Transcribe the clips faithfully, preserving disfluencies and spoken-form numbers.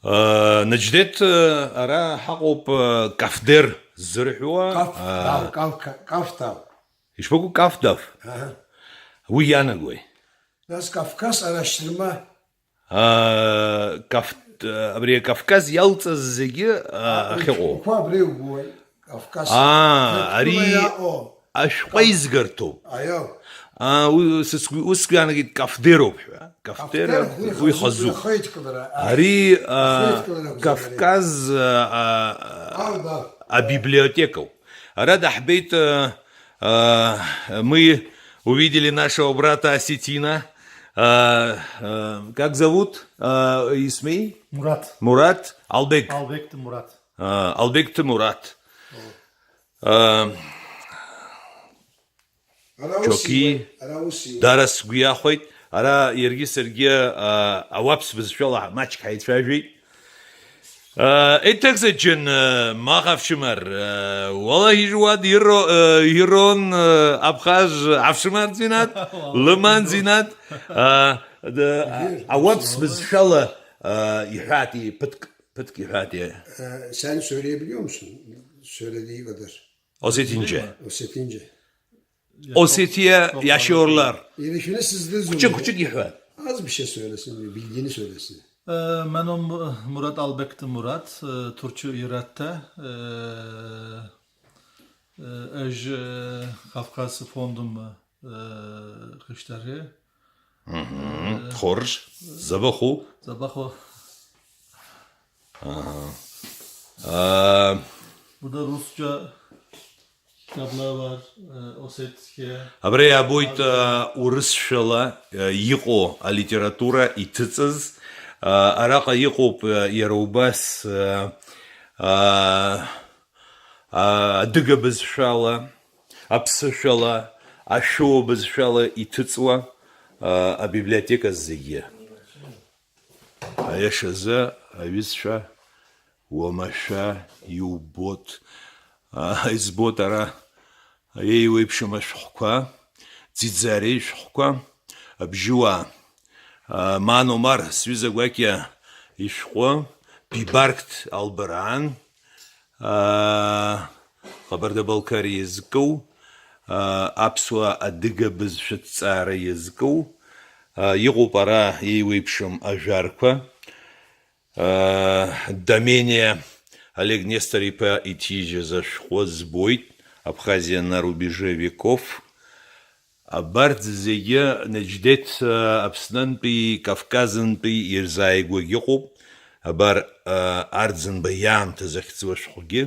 Наџьдеҭ, ара ҳаҟоуп, Кафдер ззырҳәуа. Каф-, дау, каф-, ка-, каф-, дау. Ишԥакәу, Кафдав? Аҳа. Уи иаанагои? Нас Кавказ ара шьҭырма. Каф-, абри Кавказ иалҵыз зегьы, а, ахьыҟоу. Уқәа абри убоит, Кавказ. Аа, ари Ҭырқәтәыла иаҟоу. Ашәҟәеизгарҭоуп. Аио. Аа, уи, сыцгәы-, усгьы иаанагеит, Кафдероуп ҳәа. Кафдер, Кафдер, уи уи хазуп. Хазуп, ихы иҭкылара. Ари, аа, Ихы иҭкылара акәзар, ари. Кавказ, аа, аа, Алба. Абиблиотекоуп. Ара даҳбеит, аа, аа, мы увидели нашего брата осетина. Аа, аа, как зовут? Аа, исми? Мурат. Мурат Албек. Албек Мурат. Аа, Албек Мурат. О. Аа, Ара ус Чоки, иуеит, ара ус иуеит. Дара сгәы иахәеит, ара иаргьы саргьы, аа, ауаԥс бызшәала маҷк ҳаицәажәеит. Итыгзаджын, маха аԥшымар, уала ижуад иро-, ирон, абхаз аԥшымар зинад, лыман зинад, ауаԥс бызшәала иҳәати, ԥыҭк, ԥыҭк иҳәати. Sen söyleyebiliyor musun? Söylediği kadar. Osetince. Osetince. Osetiye yaşıyorlar. Yine şunu siz de Küçük küçük ihtiyar. Az bir şey söylesin, bildiğini söylesin. Ee, ben o Mu-, Murat Albekti Murat, e, Türkçü üretti. E, e, ej, e, Kafkas Fondum, e, kışları. Hı hı. E, Xor, zabaxu. Zabaxu. Aha. Ee, Burada Rusça kitaplar var, e, Osetske. Абра иаабоит, аа, урысшәала, аа, иҟоу алитература иҭыҵыз, аа, араҟа иҟоуп, аа, иара убас, аа, аа, аа, адыга бызшәала, аԥсышәала, ашәуа бызшәала иҭыҵуа, аа, абиблиотека зегьы. Аиашазы, аҩызцәа, уамашәа иубот, аа, избот ара еиуеиԥшым ашәҟәқәа, Ӡиӡареи ишәҟәқәа, Абжьыуаа, аа, Ман Омар, сҩыза гәакьа ишәҟәы, Бибаргт Албараан, аа, Ҟабарда-Балқариа иазкыу, аа, аԥсуа адыга бызшәа ҭҵаара иазкыу, аа, иҟоуп ара еиуеиԥшым ажәарқәа. Домениа Олег Нестор-иԥа иҭижьыз ашәҟәы збоит, Абхазия на рубеже веков. Абарҭ зегьы Неџьдеҭ Аԥснынтәи, Кавказынтәи ирзааигәагь ыҟоуп. Абар, Арӡынба иаамҭа захьӡу ашәҟәгьы.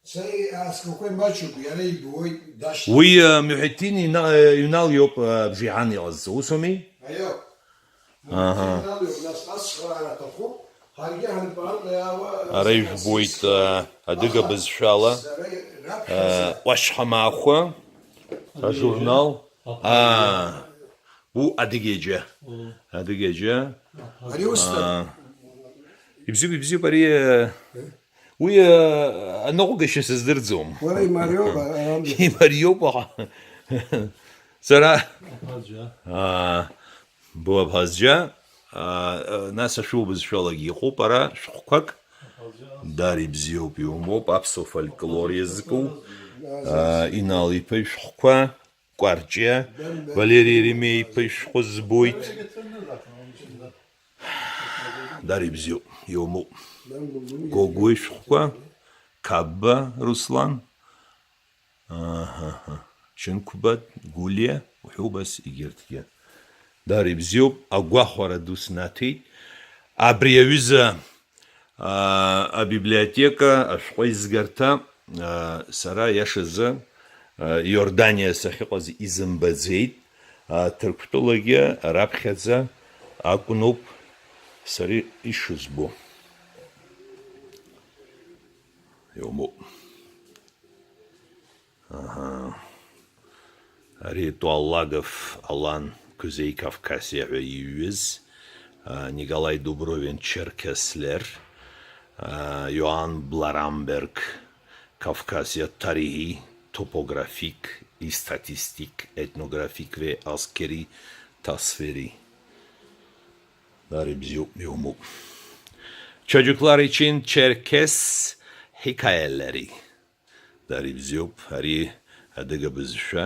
Са, а, скакой маҷуп, иара ибоит, дашьҭоуп. Уи, а, Мухьеҭин ина-, а, иҩнал иоуп, а, бжеиҳан иҟазҵо, усоуми? Аио. Аҳа. Мухьеҭин иҩнал иоуп, нас ацхраара аҭахуп, ҳаргьы ҳанбаҟа иаауа, Ара сара ижәбоит, сызхра-, а, адыга аха бызшәала, сара раԥхьаӡа. А, Уашьхамаахәы, ажурнал, Аԥхьаӡа. А, у Адыгеиџьа. О. Адыгеиџьа. Ари усҭан. А, ибзиоуп, ибзиоуп, ари, а, Уи, э, аныҟәгашьа сыздырӡом. Уара имариоуп, а, арамбеиԥш. Имариоуп, аха. Сара. Абхазџьа. Аа, бу Абхазџьа, аа, э, нас ашәуа бызшәалагьы иҟоуп ара шәҟәқәак. Абхазџьа. Дара ибзиоуп, иумоуп, аԥсуа фольклор иазку, аа, Инал-иԥа ишәҟәқәа. Кәарҷиа, Валери Еремеи-иԥа ишәҟәы збоит. Дара ибзиоуп, иумоуп. Гогәуа ишәҟәқәа, Қапба Руслан, аҳаҳа, Чынқәба, Гәлиа, уҳәа убас егьырҭгьы. Дара ибзиоуп, агәахәара ду снаҭеит. Абри аҩыза Аа, абиблиотека, ашәҟәеизгарҭа, аа, сара, иашазы, аа, Иорданиа сахьыҟаз изымбаӡеит. Аа, Ҭырқәтәылагьы раԥхьаӡа акәноуп сара ишызбо. Иумоуп. Аҳа. Ари Туаллагов Алан Кузеи Кавказиа ҳәа иҩыз, а, Николай Дубровин Черкеслер, а, Иоанн Бларамберг Кавказиа тариҳи, топографик, истатистик, етнографик ве аскери тасвери. Дара ибзиоуп, иумоуп. Чоҷуклар ичин черкес хикаялери. Дара ибзиоуп, ари адыга бызшәа,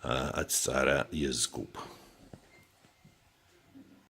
а, аҭҵаара иазкуп.